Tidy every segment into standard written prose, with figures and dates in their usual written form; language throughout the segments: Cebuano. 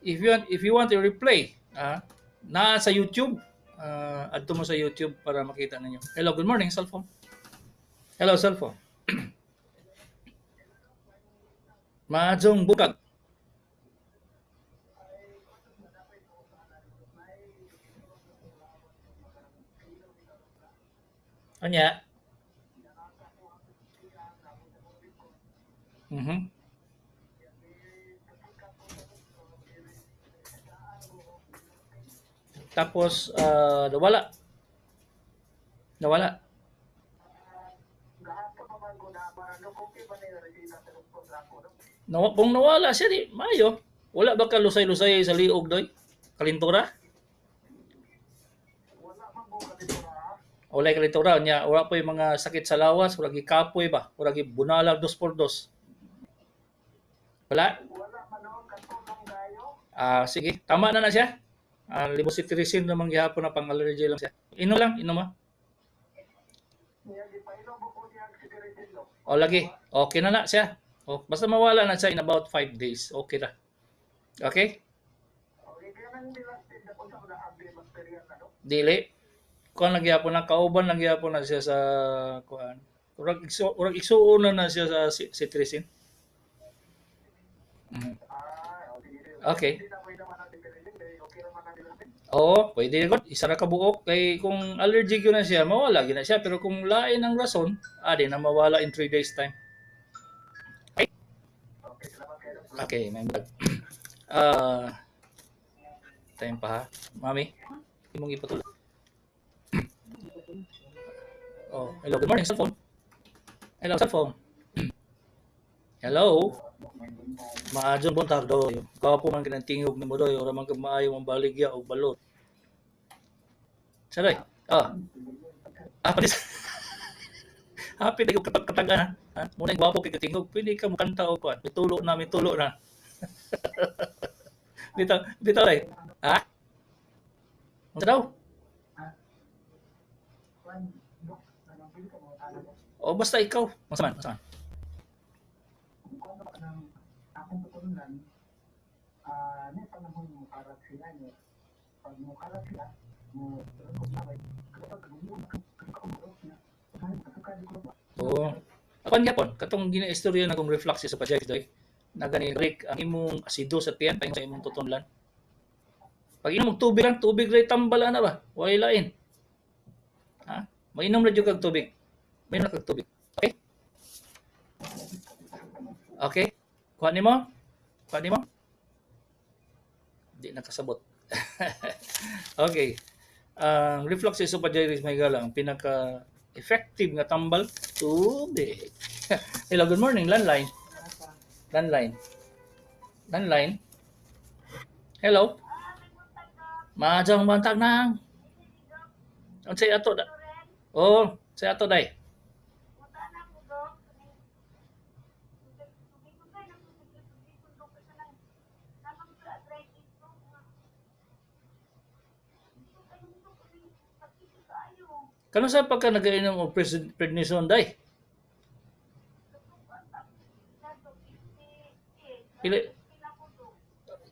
If you want to replay, naa sa YouTube, adto mo sa YouTube para makita ninyo. Hello, good morning, cellphone. Hello, cellphone. Maayong buntag. Anya? Tapos nawala. Nawala. Kung nawala siya di maayo. Wala ba ka lusay-lusay sa liog doy? Kalintura? Wala kalintura nya, wala po yung mga sakit sa lawas, wala gikapoy ba? Wala gibunalag dos por dos. Wala? Ah, sige, tama na na siya. Levocetirizine naman gihapon na pang allergy lang siya. Inom lang, inom ah. O lagi, okay na na siya. O, basta mawala na siya in about 5 days. Okay na. Okay? Dili. Kuan lang gihapon na, kauban lang gihapon na siya sa kuan. Urag igsuon na na siya sa cetirizine. Okay. Oo, pwede gud. Isa ra ka buok kay kung allergy gyud na siya, mawala gyud na siya. Pero kung lain ang rason, di na mawala in 3 days time. Okay? Okay, may bag. Time pa ha. Mami, imong ipatulog. Oh, hello, good morning, cellphone. Hello, cellphone. Hello. Maayong buntag doy. Gwapo man kanang tingog nimo doy, ora man kag maayo mong baligya og balot. Saray. Ah. Ah, panis. Happy na kapag kataga ha. Muna gwapo kay tingog, pwede ka mukanta og kuan. Mitulo na, mitulo na. Bitaw, bitaw ay. Ha? Unsa daw? O basta ikaw. Unsa man, unsa man. Akong tutulunan, ni panahon mo karat sila niya. Pag mo karat sila, mo Oo. Apan gyapon katong ginaistorya na kong reflux sa esophagitis doy. Na gani break ang imong asido sa tiyan paingon sa imong tutunlan. Pag inom og tubig lang, tubig ray tambal ana ba? Walay lain. Ha? Mainom ra jud kag tubig. Mainom ra kag tubig. Okay? Okay? Kuha nimo? Kuha nimo? Di nakasabot. Okay. Ang reflux esophagitis, may gala, ang pinaka effective nga tambal, tubig. Hello, good morning, landline. Landline. Landline. Hello. Maayong buntag nang. Unsay ato da? Oh, say ato day. Kano sa pagka nagainom og prednisone day? Pili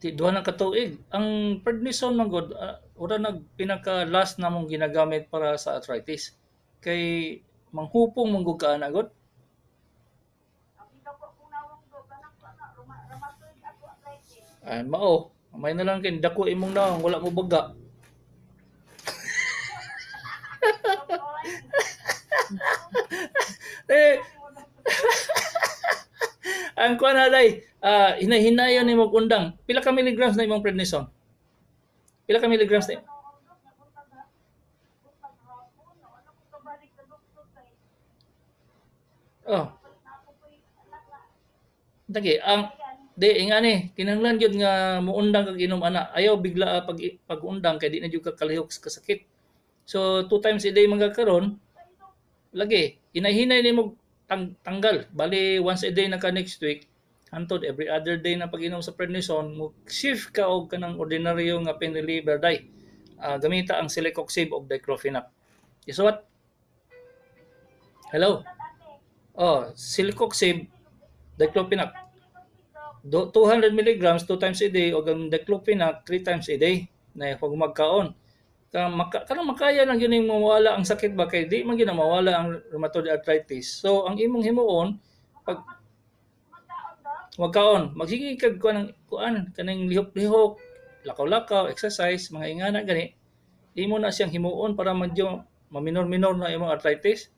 ti duha na ka tuig. Ang prednisone man gud, ura nag pinaka last na mong ginagamit para sa arthritis. Kay manghupong man gud ka ana gud. Ay mao, may na lang kay dako imong nawong wala mo baga. Eh, ang kuan na day, hinay-hinayon nimo og undang. Pila ka milligrams na imong prednisone? Pila ka milligrams na? Oh. Dagi ang di ingani kinahanglan gyud nga muundang kag inom ana. Ayaw bigla pag pag-undang kay di na jud ka kalihok sa kasakit. So 2 times a day man ka karon lagi hinay-hinay nimo tanggal. Bali once a day na ka next week hantod every other day na pag-inom sa prednisone, mo shift ka og kanang ordinaryo nga pain reliever day. Gamita ang celecoxib og diclofenac. Isuwat. Hello. Oh, celecoxib, diclofenac. 200 milligrams 2 times a day o ang diclofenac 3 times a day na pag magkaon. Ka maka, kanang makaya lang yun yung mawala ang sakit ba, kay di man gyud na mawala ang rheumatoid arthritis. So ang imong himuon pag magkaon, magsige kag kuan ang kuan kaning lihok-lihok, lakaw-lakaw, exercise, mga ingana gani. Imo na siyang himuon para medyo maminor-minor na imong arthritis.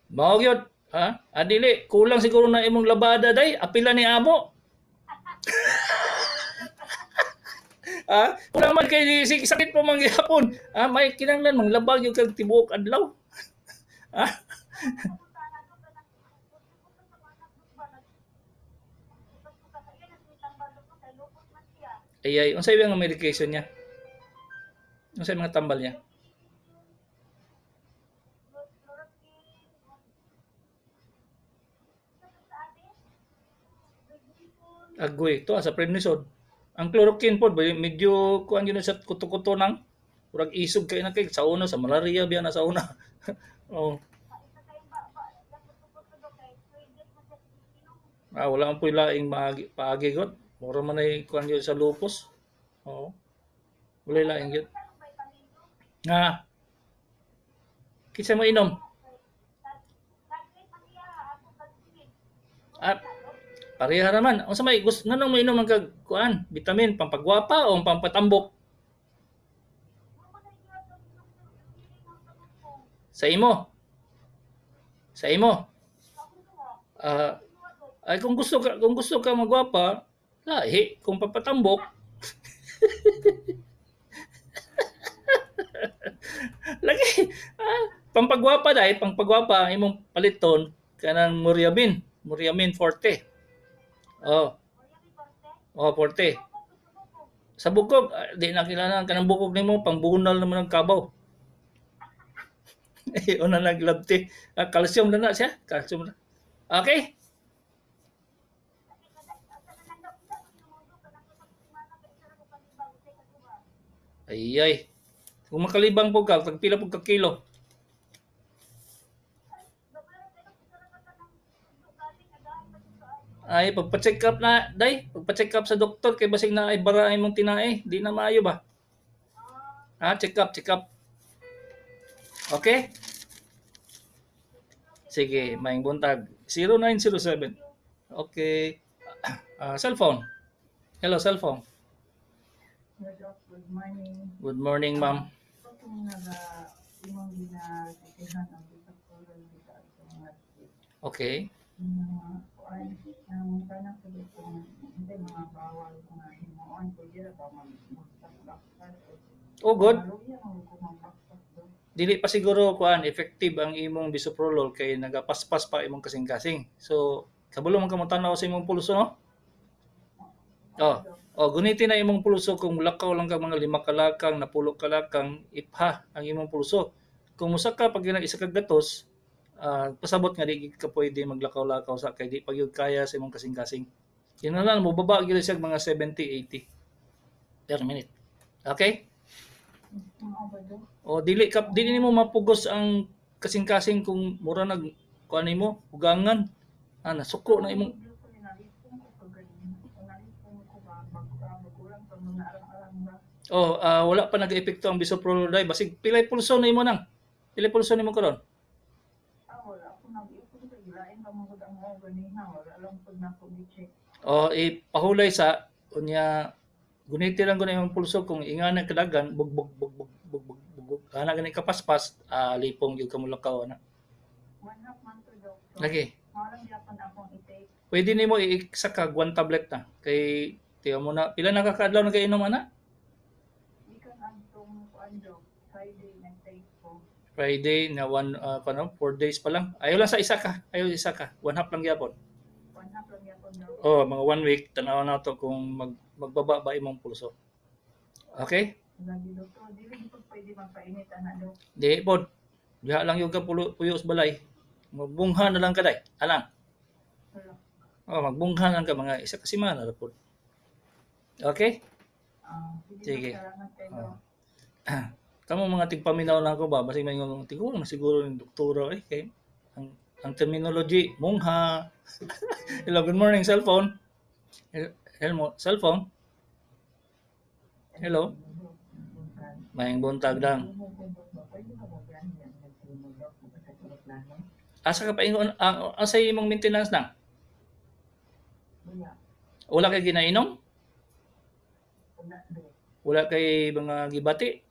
Mao gyud, ha? Ah, dili, kulang siguro na imong labada day, apila ni amo. Ah, kulang man kay sakit pa man gihapon. Ah, may kinahanglan manglabag gyud kag tibuok adlaw. Ah? Ay ay, unsay nga medication niya? Unsay mga tambal niya? Agoy, to sa prednisone. Ang chloroquine pod medyo kuan gyud sa kuto-kuto nang murag isog kay na kay sa una sa malaria biya na sa una. Oh. Ah, wala man po'y laing maagi, paagi god. Mura man ay kuan gyud sa lupus. Oo. Wala laing gyud. Nga. Kinsa mo inom? Ah, pareha raman. Unsa may gusto nganong mainom man kag kuan, vitamin pampagwapa o pampatambok? Sa imo. Sa imo. Ay kung gusto ka magwapa, lahi kung papatambok. Lagi pampagwapa dai, pampagwapa ang imong paliton kanang Muriamin, Muriamin Forte. Oh. Oh, Forte. Sa bukog, di na kilala kanang bukog nimo pangbunal naman ang kabaw. Eh, una naglabti. Calcium na na siya, calcium na. Okay? Ay ay. Kung makalibang po ka, tagpila po ka kilo. Ay, pagpa-check up na, day. Pagpa-check up sa doktor, kay basig na ay bara ay mong tinae. Di na maayo ba? Ha, check up, check up. Okay? Sige, maayong buntag. 0907. Okay. Cellphone. Hello, cellphone. Hello, Doc. Good morning. Good morning, ma'am. Kung imong ginatikihan ang bisaprolol sa mga Okay. mga kuan, ang kanang sabi kung hindi mga bawal nga himuon, pwede ra ba mag-baksak? Oh, good. Maluya man ko magbaksak, Doc. Dili pa siguro kuan effective ang imong bisoprolol kay nagapaspas pa imong kasing-kasing. So, kabalo man ka mo tan-aw sa imong pulso, no? Oh. Oh, gunitin na imong pulso kung lakaw lang ka mga 5 kalakang, 10 kalakang, ipha ang imong pulso. Kung musaka pag ginag isa ka gatos, pasabot nga di ka pwede maglakaw-lakaw sa kay di pa gyud kaya sa imong kasing-kasing. Yun na lang, mobaba gyud siya mga 70, 80 per minute. Okay? O dili ka dili nimo mapugos ang kasing-kasing kung mura nag kuan nimo ugangan. Ah, nasuko na imong Oh, wala pa nag-epekto ang bisoprolol day. Basig pilay pulso na imo nang. Pilay pulso nimo karon? Ah, wala ako nag-ipon sa gilain pa man gud ang mga ganiha, wala lang pud nako gi-check. Oh, ipahulay sa unya guniti lang gud imong pulso kung ingana kadagan bugbog bugbog bugbog bugbog ana gani kapaspas, lipong gyud ka molakaw ana. 1/2 man to, Doc. So, Lagi. mao lang gyapon akong i-take. Pwede nimo i-isa kag 1 tablet na kay tiyo mo na pila na ka kaadlaw nagainom ana? Gikan adtong kuan, Doc, Friday nag-take ko. Friday na 1 kuno 4 days pa lang. Ayaw lang sa isa ka, ayaw isa ka. 1/2 lang gyapon. 1/2 lang gyapon, Doc. Oh, mga 1 week tan-aw nato kung magbaba ba imong pulso. Okay? Lagi, Doktor, dili gyud pwede magpainit ana, Dok. Di pod. Diha lang yung ka puyo sa balay. Magbungha na lang ka day. Alang. Wala. Oh, magbungha lang ka mga isa ka semana ra pod. Okay? Sige, Sige. Doc, salamat kay Doc. Kamo mga tigpaminaw na ako ba basig may ngong tigulang na siguro ni doktora eh kay ang Ang terminology, mungha. Hello, good morning, cellphone. Hello, cellphone. Hello. Maayong buntag lang. Asa ka paingon ang asa imong maintenance na? Wala kay ginainom? Wala kay mga gibati?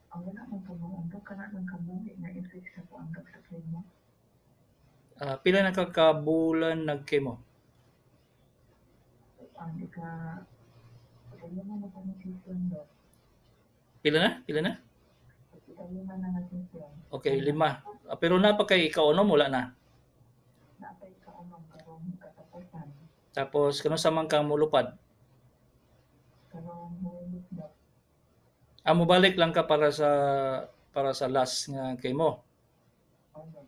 Ang wala mong punuon, kana ng kabuhi na effect sa kuan sa chemo. Pila na ka kabulan nag-chemo? Ang ika-lima na pa ni session, Dok. Pila na? Pila na? Ika-lima na nga session. Okay, lima. Pero naa pa kay ikaunom, wala na? Naa pay ikaunom karong katapusan. Tapos kanus-a man kang mulupad? Karong Huwebes, Dok. Mobalik lang ka para sa last nga chemo. Oh, Dok.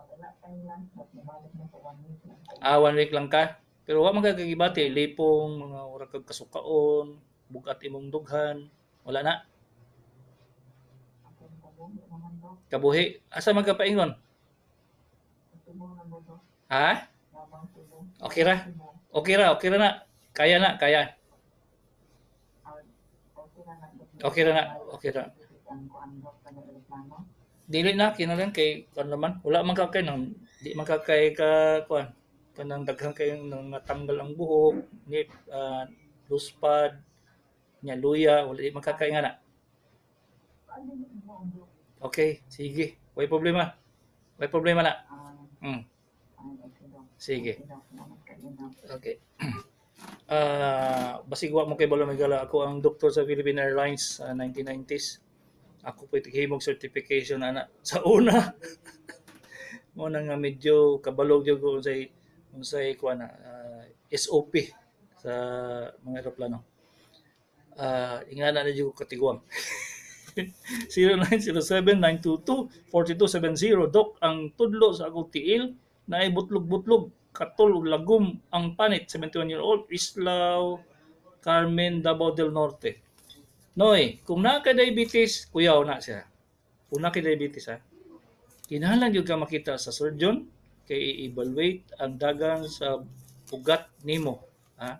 Wala pay last, but mobalik na ko one week lang ko. One week lang ka. Pero wa man ka kagibati, lipong, mga ura kag kasukaon, bugat imong dughan, wala na. Akong kabuhi naman, Dok. Kabuhi. Asa man ka paingon? Sa Cebu na mo, Dok. Ha? Lamang Cebu. Okay ra? Cebu. Okay ra, okay ra na. Kaya na, kaya. Okay ra na, Dok. Okay ra na, okay ra. Ang kuan, Dok, sa eroplano. Dili na kinahanglan kay kuan naman, wala man ka kay nang di man ka kay ka kuan kanang daghan kay nang natanggal ang buhok, nip, luspad, nya luya, wala di man ka kay ngana. Okay, sige. Way problema. Way problema na. Sige. Okay. Basig wa mo kay balo migala, ako ang doktor sa Philippine Airlines sa 1990s. Ako po himog certification ana sa una. Mo na nga medyo kabalo gyud ko unsay kuan na SOP sa mga eroplano. Ingana na jud ko katiguang. 0907-922-4270. Dok, ang tudlo sa akong tiil naay butlog-butlog, katol ug lagom ang panit. 71-year-old Islaw Carmen, Davao del Norte. Noy, kung naa ka diabetes, kuyaw na siya. Kung naa kay diabetes ha, kinahanglan gyud ka makita sa surgeon kay i-evaluate ang dagan sa ugat nimo. Ha?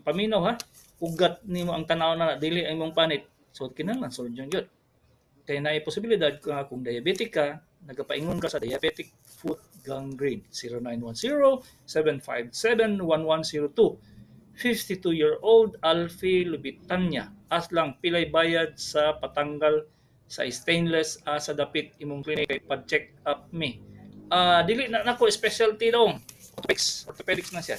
Paminaw ha, ugat nimo ang tanaw na dili ang imong panit. So kinahanglan surgeon gyud. Kay naay posibilidad ka kung diabetic ka, nagapaingon ka sa diabetic foot gangrene. 0910-757-1102. 52-year-old Alfie Lubitanya. Aslang pilay bayad sa patanggal sa stainless sa dapit imong clinic kay pa-check up me. Dili na nako specialty dong. Orthopedics, orthopedics na siya.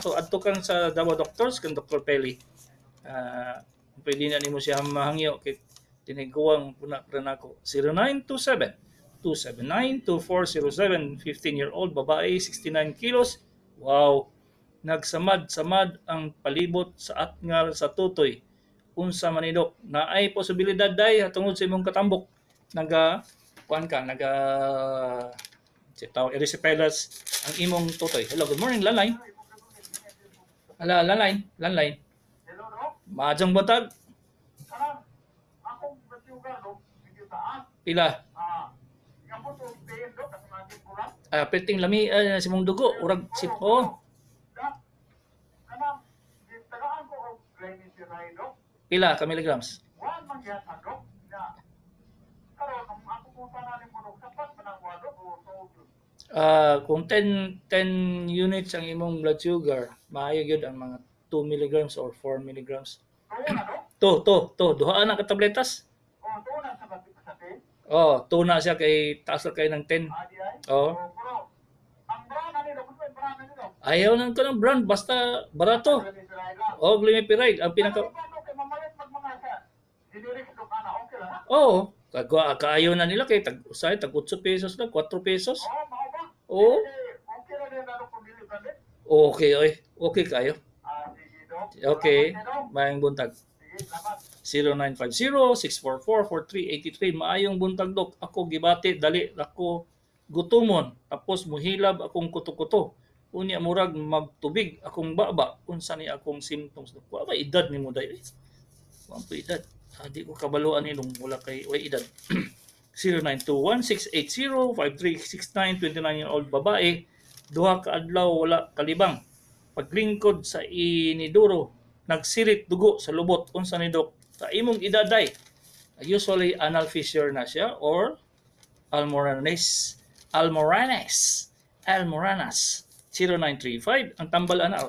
So adto kang sa Davao Doctors kang Dr. Pelly. Pwede na nimo siya mahangyo kay tiniguang puna pra nako. 0927 279-2407. 15-year-old babae, 69 kilos. Wow. Nagsamad-samad ang palibot sa atngal sa tutoy. Unsa man ni, Dok? Naay posibilidad day tungod sa imong katambok. Naga kuan ka, naga si tawag erysipelas ang imong tutoy. Hello, good morning, landline. Hala, landline, landline. Hello, Dok. Maayong buntag. Kanang akong blood sugar, Dok, medyo taas. Pila? Niabot og 10, Dok, kasi maging kulang. Perting lami sa imong dugo, urag si oh, Dok, kanang gitagaan ko og glycerin, Dok. Pila ka milligrams? 1 man gyud Dok. Na karon ang ako kung tanan mo, Dok, sapat man ang 1, Dok, o 2? Kung 10 units ang imong blood sugar, maayo gyud ang mga 2 milligrams or 4 milligrams. 2 na, Dok? 2, 2, 2. Duha na ka tabletas. O 2 na sa 10? Oh, 2 na siya kay taas na kay ng 10. Ah, di ay. Oh. O, pero ang brand ani, Dok, unsa brand ani, Dok? Ayaw nang ko ng brand basta barato. Glycerin lang. Oh, glimepiride ang pinaka Ano ba, Dok, kay mamalit mag mga sa generic, Dok, ana, okay lang ha? Oh, kagwa kaayo na nila kay tag usay tag 8 pesos lang, 4 pesos. Oh, mao ba? Oo. Okay ra din na, Dok, kung dili branded. Okay, oy. Okay kayo. Ah, sige, Dok. Okay. Salamat, Dok. Maayong buntag. Sige, salamat. 0950-644-4383. Maayong buntag, Dok. Ako gibati dali ako gutumon tapos muhilab akong kuto-kuto. Unya murag magtubig akong baba. Unsa ni akong symptoms, Dok? Wa ba edad nimo day? Wa pa edad. Di ko kabaluan ni nung wala kay way edad. 0921-680-5369, 29-year-old babae, duha ka adlaw wala kalibang. Paglingkod sa inidoro, nagsirit dugo sa lubot. Unsa ni, Dok? Sa imong edad ay, usually anal fissure na siya or almoranes. Almoranes. Almoranas. 0935. Ang tambal ana,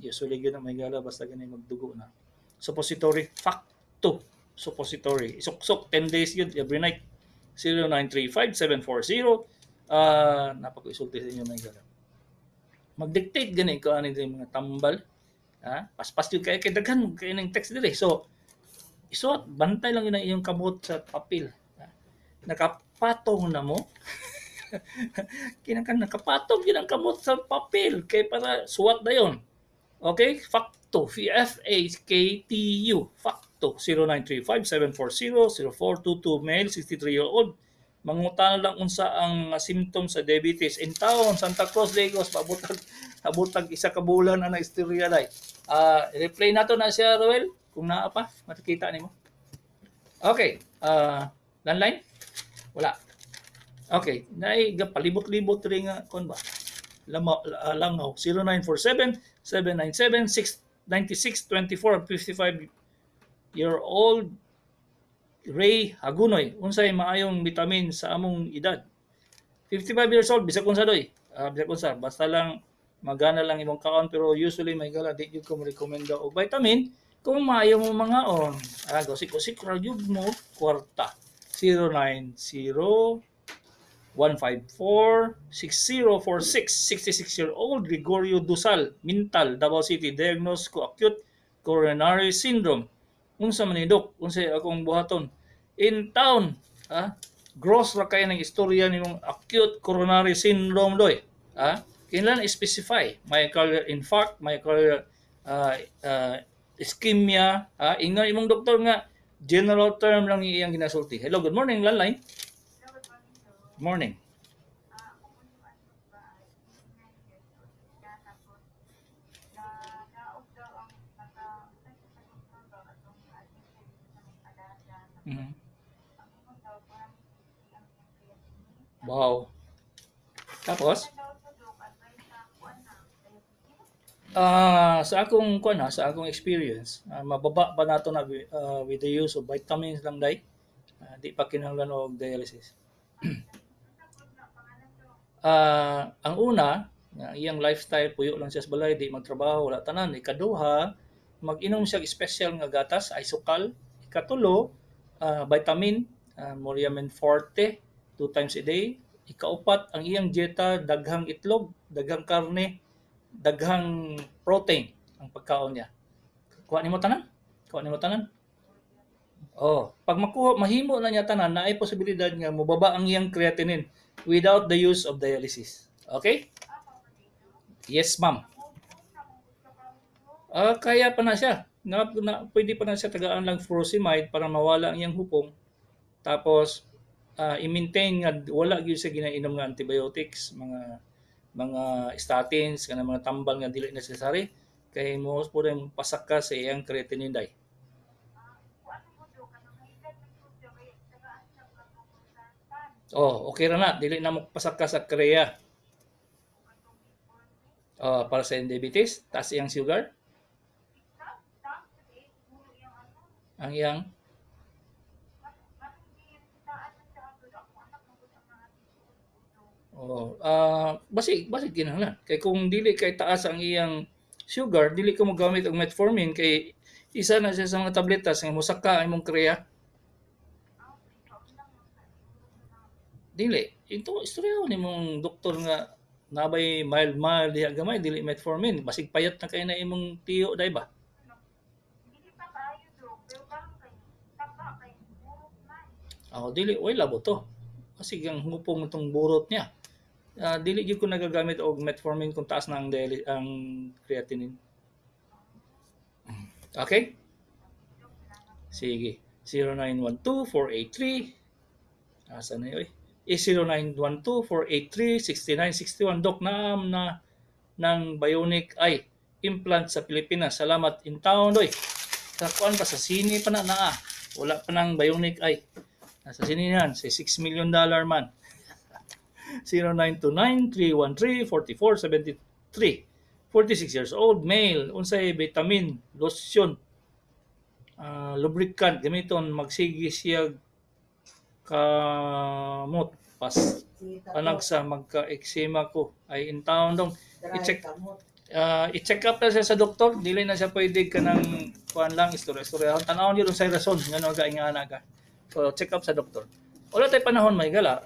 usually gyud na, mga higala, basta gani magdugo na. Suppository, Faktu. Suppository. Isuksok 10 days yun every night. 0935 740. Napako isulti sa inyo, mga higala. Mag-dictate gani ko ani yung mga tambal. Ha? Paspas yun kay kay daghan kay ning text diri. So isuot, bantay lang yun ang iyong kamot sa papel. Ha? Nakapatong na mo. Kinahanglan nakapatong yun ang kamot sa papel kay para suwat dayon. Okay? Faktu. Faktu. Faktu. 0935-740-0422. Male, 63-year-old. Mangutana lang unsa ang mga symptoms sa diabetes. In town, Santa Cruz, Lagos, pabutag, abutag isa ka bulan na istorya day. Replay nato na siya, Roel, kung naa pa, makikita nimo. Okay, landline? Wala. Okay, naay palibot-libot rin nga kon ba? Lama, langaw 0947 797 696 24, 55-year-old Ray Hagunoy. Unsay maayong vitamin sa among edad? 55 years old, bisag unsa doy. Bisag unsa, basta lang magana lang imong kaon, pero usually, mga higala, di gyud ko mo rekomenda og vitamin kung maayo mo mangaon. Gosik-gosik ra gyud mo kwarta. 090 154 6046, 66-year-old Gregorio Dusal, Mintal, Davao City. Diagnosed ko acute coronary syndrome. Unsa man ni, Dok? Unsay akong buhaton? In town, ha? Gross ra kay ng istorya nimong acute coronary syndrome doy. Ha? Kinahanglan specify myocardial infarct, myocardial ischemia, ha? Ingnon imong doktor nga general term lang iyang ginasulti. Hello, good morning, landline. Hello, good morning, Doc. Morning. Ako po yung ano ba, 59 years old siya, tapos nadaog daw ang naka, sa doktor ba, atong admitted dito sa may Kadasa. Tapos, ang ingon daw, 450 ang iyang creatinine. Wow. Tapos, Tapos, daw sa Dok, advice sa kuan na, diabetes. Sa akong kuan ha, sa akong experience, mababa pa nato na with the use of vitamins lang day. Di pa kinahanglan og dialysis. Unsa po na pangalan, Dok? Ang una, nga iyang lifestyle, puyo lang siya sa balay, di magtrabaho, wala tanan. Ikaduha, mag-inom siya og special nga gatas, Isokal. Ikatulo, vitamin, Moriamen Forte, two times a day. Ikaupat, ang iyang dieta, daghang itlog, daghang karne, daghang protein ang pagkaon niya. Kuha nimo tanan? Kuha nimo tanan? Oh, pag makuha, mahimo na niya tanan, naay posibilidad nga mobaba ang iyang creatinine without the use of dialysis. Okay? Mao ba dito? Yes, ma'am. Nangugong na kung gusto ka Dok. Kaya pa na siya. Na pwede pa na siya tagaan lang furosemide para mawala ang iyang hupong. Tapos i-maintain nga wala gyud siya ginainom nga antibiotics, mga statins, kana mga tambal nga dili necessary kay mo po rin pasaka sa iyang creatinine day. Kuan mo, Dok, kanang higad na po siya, kay tagaan siya katong losartan. Oh, okay ra na, dili na mo pasaka sa crea. Katong metformin. Oh, para sa diabetes, taas iyang sugar, Taas, taas, eh, siguro iyang ano, ang iyang Mas gitaan man siya agad ako anak mo gud ang mga tisuod. Oh, basig basig kinahanglan. Kay kung dili kay taas ang iyang sugar, dili ka mogamit og metformin kay isa na siya sa mga tabletas nga mosaka ang imong crea. Okay, kaon lang man sa siguro na. Dili. Ito istorya nimong doktor nga nabay mild mild diha gamay, dili metformin. Basig payat na kay na imong tiyo day ba? Ano, dili pa kaayo, Dok, pero karon kay taba kay burot man. Oh, dili way labo to. Basig ang hupong itong burot niya. Dili gyud ko nagagamit og metformin kung taas na ang creatinine. Okay? Dok, salamat. Sige. 0912-483. Asa na yun? Eh, 0912-483-6961. Dok, naam na ng bionic eye implant sa Pilipinas. Salamat in town, doy. Sa kuan pa, sa sine pa na naa. Wala pa ng bionic eye. Nasa sinihan, si $6 million man. 0929-313-4473. 46 years old, male, unsay vitamin, lotion, lubricant, gamiton, magsige siya kamot, pas panagsa magka-eczema ko ay in town dong i-check. I-check up na siya sa doktor. Dili na siya pwede kanang kuan lang, istorya istorya. Tan-awon yun unsay rason ngano ga ingana ka. So check up sa doktor. Wala tay panahon, may gala.